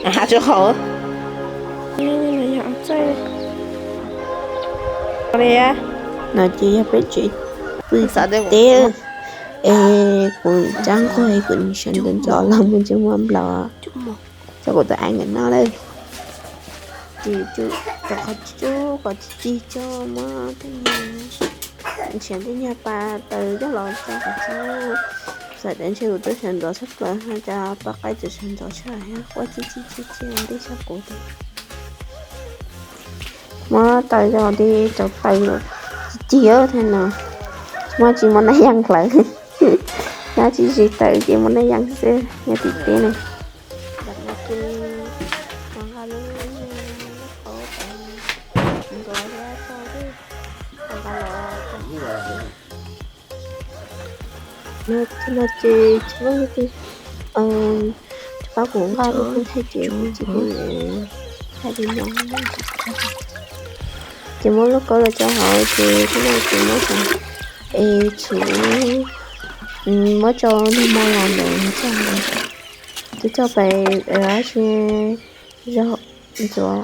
Rau hauv. No ces yog peb tsev pw teb es kuv rab nquag kuv sawv ntxov ntxov los mus ntsej muag nplaum tso kuv tus aim nkawd noj lawm. Ces cov qhov cub kom cig cog muab tej niag ntshiav tej niag pas taws coj los tso qhov cub. Xam tias ntshe kuv twb sawv ntxov tshaj plaws no ces poj qaib tseem sawv ntxov tshaj thiab quaj cig cig cig cig ntej tshaj kuv tiag. Muab taws coj los tej cov taws cig cig thiab no, muab tsis muaj nab yaj hlawv. Nab tsis siv taws ces muaj nab yaj xwb nyob tim teb ne. No ces tsis muaj leej twg, tsis pab kuv nqa lub koob thaij ces kuv tsis pub thaij li no. Ces muab lub koob los tso hauv ces tib no ces muab cov es txhuv, muab tso nag hmo los ntawd tso ntawd, ces tso pem dab tsi zog ntxuav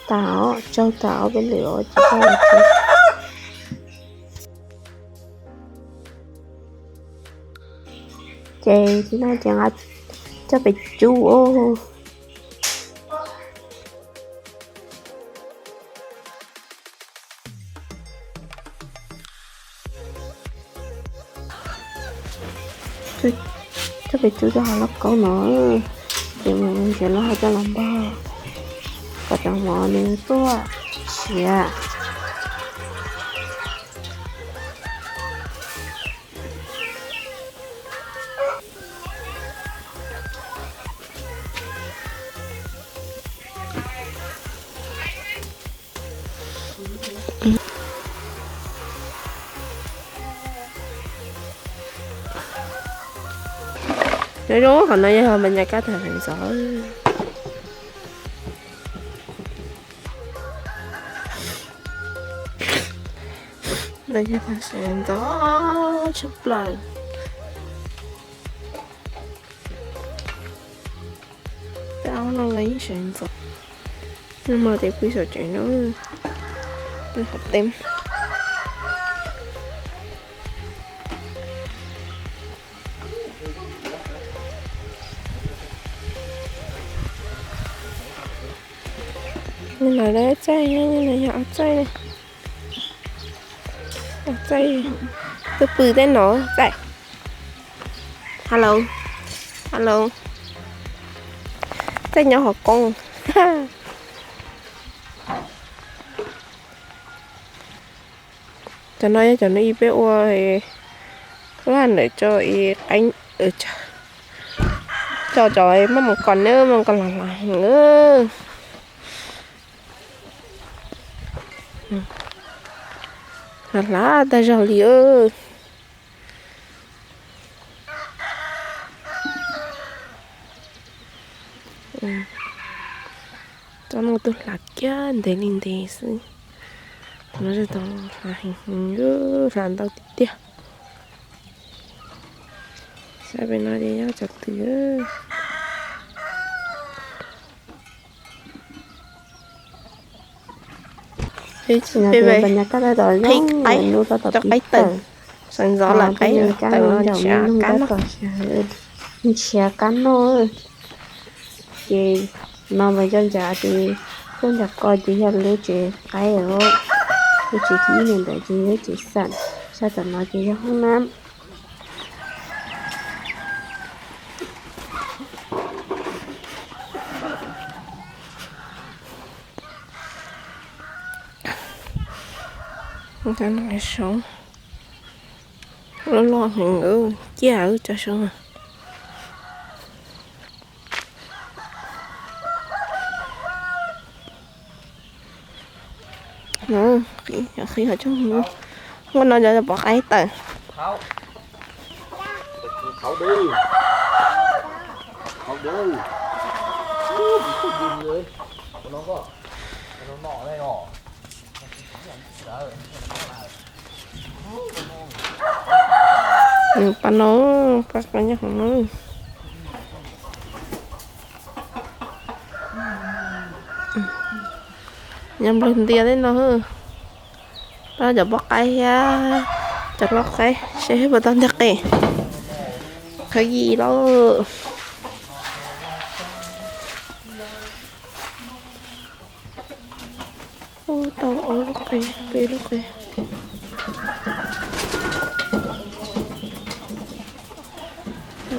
tas os, tsaug tas ob peb lwm os ces tso los tso. Ces tib no ces nqa coj pem cub. Coj pem cub rau hauv lauj kaub no, ces mus nrhiav lub hau coj los npog kom cov mov nws tuaj siav. Nyob zoo, qhov no yog mas nyas kab tag sawv ntxov. No yog tag sawv ntxov tshaj plaws. Peb ob leeg los yeej sawv ntxov. Nag hmo ces pw saum tsev no, pw hauv teb. Nws lawv txaij, nws yog ob txaij, ob txaij, twb pw tej no txaij. Hello, hello, txaij nyob hauv koob. Cov no yog cov no ib peb ua vaj ntawm tso ib qeeb, tso cov maj mus kom neb maj kom hlav hlav heev. Hlav hlav tag zog li. Txoj no twb hlav kiag ntev li ntev xwb. No tau hlav heev heev, hlav ntau tiag tiag. Saib pem no ces yog cov twm. Peb qaib, cov qaib tawm, sawv ntxov lawm qaib tawm los nrhiav qab noj. Nrhiav qab noj. Ces no mas yog ncav ces tuaj ncav ko ces yog lub tsev qaib os. Lub tsev thib ib ntawd ces yog tsev xam, sab tom no ces yog hoob nab. Loj loj heev, ciaj tso soo. Qhib ho tsoog, muaj no cov pov qaib tawm. Nws pas no, pas qhov nyob hauv no. Nyob nplawg ntias tej no, pab cov poj qaib thiab cov lau qaib seb puas tau nteg qe. Khaub yim lauj. Ub, tau ob lub qe, peb lub qe.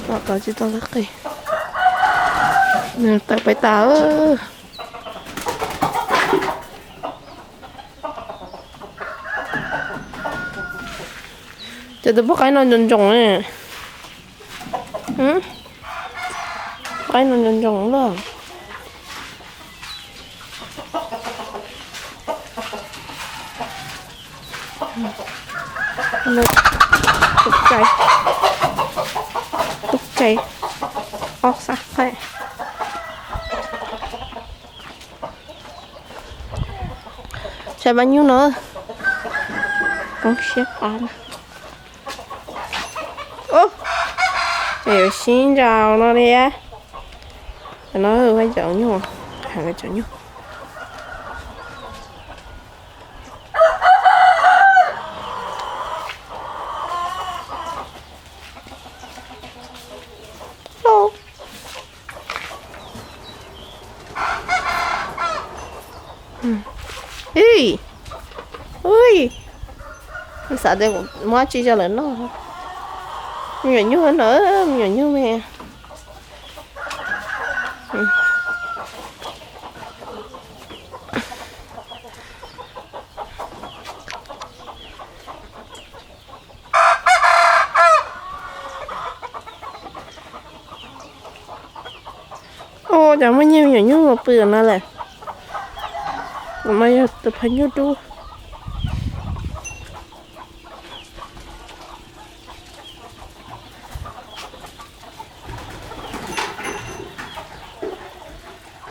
Tom tod tsis tau lub qe. Nws tawm pais tas. Cov tus poj qaib no ntsoos ntsoos ne. Qaib no ntsoos ntsoos lawm. Tub kai, tub kai, ob xab qaib. Saib pab nyuj no, koob siab qab na. Ub, yuav sib nraus no thiab. Cov no pab cov nyuj, cov nyuj. Ib, ui, xav tias kuv muab tsis rau lawv noj. Me nyuam nyuj no, me nyuam nyuj me. Ua cas muaj nyiaj me nyuam nyuj pw no lawm. Tus no yog tus phav nyuj dub.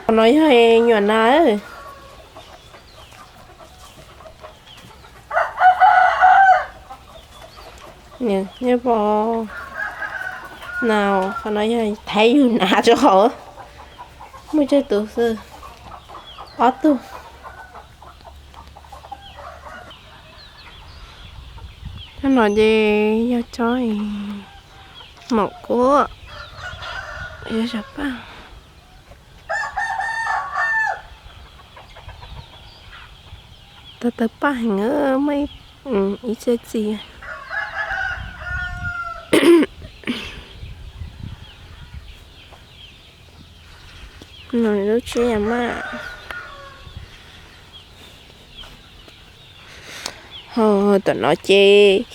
Qhov no yog nyuam nas. Nyob pom na, qhov no yog thaiv yus hnav rau hauv. Muaj tsawg tus xwb, ob tug. Cov no ces yog cov maum kuab, yog zam paj. Tawv tawv paj heev, muaj ib txhia txiv. No lub tsiab yam maj. Ho tom no ces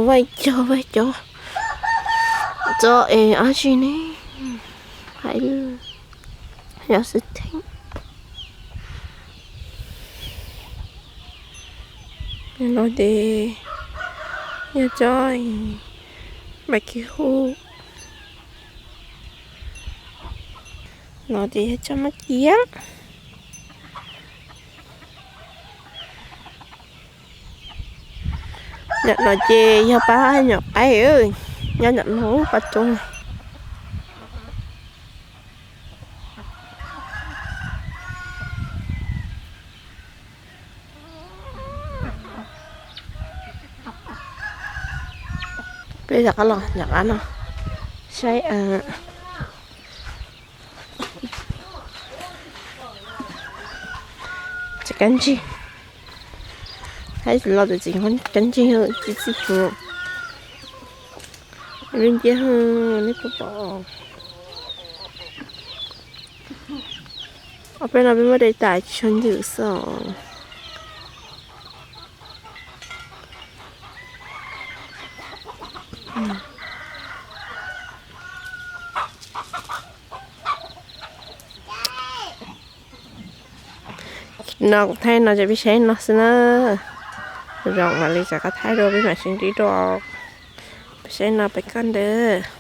vaij cog vaij cov txo es dab tsi ne, hais yog xwb theej. No ces yog tsob maj kiv hu. No ces yog tsob maj kiab. Ntawm no ces yog pab nyuam qaib, nyob ntawm no pab tsob. Peb rov qab los nram qab no saib tsev kab ntsig. Saib los txog tsev kab ntsig txi txiv heev. Lub nciab nej puas pom. Ob peb no peb muab de tas tsis tshua ncwm xwb os. No kuv thaij no ces peb saib no xwb na. Zoo mam li rov qab thaij dua, peb mam sib ntsib dua. Peb saib no peb koj ntawd.